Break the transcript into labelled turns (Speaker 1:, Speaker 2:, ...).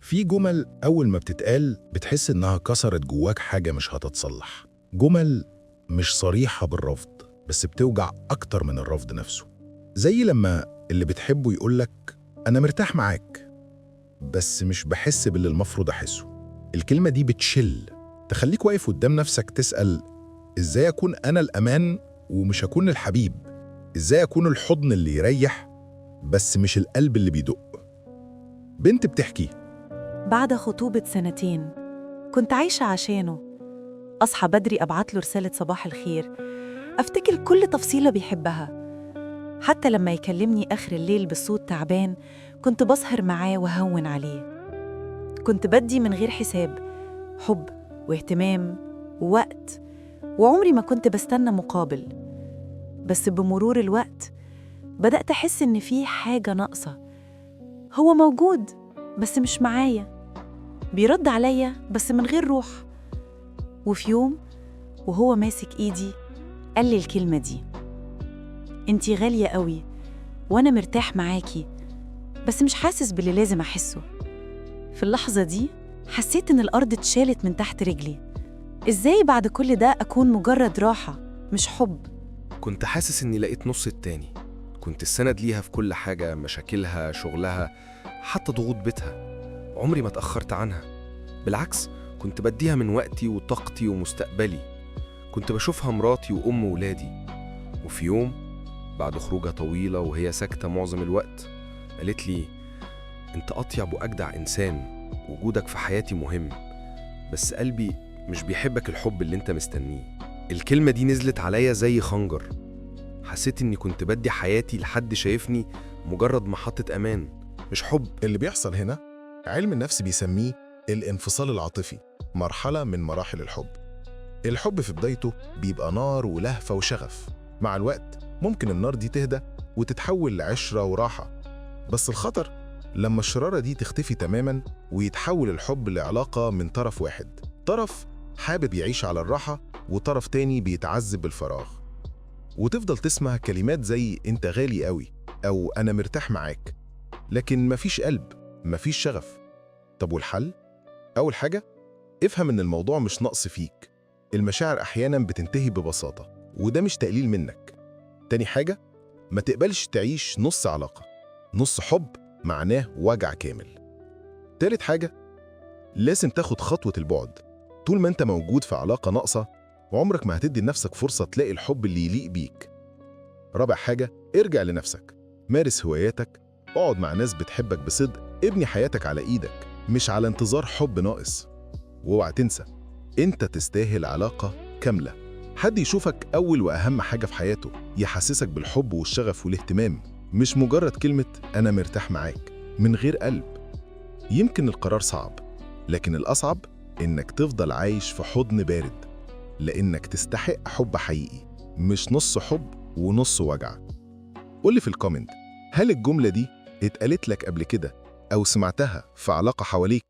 Speaker 1: في جمل أول ما بتتقال بتحس إنها كسرت جواك حاجة مش هتتصلح. جمل مش صريحة بالرفض، بس بتوجع أكتر من الرفض نفسه. زي لما اللي بتحبه يقولك أنا مرتاح معاك، بس مش بحس باللي المفروض أحسه. الكلمة دي بتشل، تخليك واقف قدام نفسك تسأل: إزاي أكون أنا الأمان ومش أكون الحبيب؟ إزاي أكون الحضن اللي يريح بس مش القلب اللي بيدق؟ بنت بتحكي:
Speaker 2: بعد خطوبة سنتين كنت عايشة عشانه. أصحى بدري، أبعت له رسالة صباح الخير، أفتكر كل تفصيلة بيحبها. حتى لما يكلمني آخر الليل بصوت تعبان كنت بسهر معاه وهون عليه. كنت بدي من غير حساب، حب واهتمام ووقت، وعمري ما كنت بستنى مقابل. بس بمرور الوقت بدأت أحس إن في حاجة ناقصة. هو موجود بس مش معايا، بيرد عليا بس من غير روح. وفي يوم وهو ماسك ايدي قال لي الكلمة دي: انتي غالية قوي وانا مرتاح معاكي، بس مش حاسس باللي لازم احسه. في اللحظة دي حسيت ان الارض اتشالت من تحت رجلي. ازاي بعد كل ده اكون مجرد راحة مش حب؟
Speaker 3: كنت حاسس إني لقيت نص التاني. كنت السند ليها في كل حاجة، مشاكلها، شغلها، حتى ضغوط بيتها. عمري ما اتأخرت عنها، بالعكس كنت بديها من وقتي وطاقتي ومستقبلي. كنت بشوفها مراتي وأم ولادي. وفي يوم بعد خروجة طويلة وهي ساكتة معظم الوقت قالت لي: أنت أطيب وأجدع إنسان، وجودك في حياتي مهم، بس قلبي مش بيحبك الحب اللي أنت مستنيه. الكلمة دي نزلت عليا زي خنجر. حسيت إني كنت بدي حياتي لحد شايفني مجرد محطة أمان، مش حب.
Speaker 4: اللي بيحصل هنا علم النفس بيسميه الانفصال العاطفي، مرحلة من مراحل الحب. الحب في بدايته بيبقى نار ولهفة وشغف. مع الوقت ممكن النار دي تهدى وتتحول لعشرة وراحة. بس الخطر لما الشرارة دي تختفي تماماً ويتحول الحب لعلاقة من طرف واحد، طرف حابب يعيش على الراحة وطرف تاني بيتعذب بالفراغ. وتفضل تسمع كلمات زي أنت غالي قوي أو أنا مرتاح معاك، لكن مفيش قلب، مفيش شغف. طب والحل؟ أول حاجة، افهم إن الموضوع مش نقص فيك. المشاعر أحياناً بتنتهي ببساطة، وده مش تقليل منك. تاني حاجة، ما تقبلش تعيش نص علاقة. نص حب معناه وجع كامل. تالت حاجة، لازم تاخد خطوة البعد. طول ما انت موجود في علاقة ناقصة عمرك ما هتدي لنفسك فرصة تلاقي الحب اللي يليق بيك. رابع حاجة، ارجع لنفسك، مارس هواياتك، اقعد مع ناس بتحبك بصدق، ابني حياتك على ايدك مش على انتظار حب ناقص. واوعى تنسى، انت تستاهل علاقة كاملة، حد يشوفك أول وأهم حاجة في حياته، يحسسك بالحب والشغف والاهتمام، مش مجرد كلمة أنا مرتاح معاك من غير قلب. يمكن القرار صعب، لكن الأصعب إنك تفضل عايش في حضن بارد، لأنك تستحق حب حقيقي، مش نص حب ونص وجع. قولي في ال comment، هل الجملة دي اتقالت لك قبل كده أو سمعتها في علاقة حواليك؟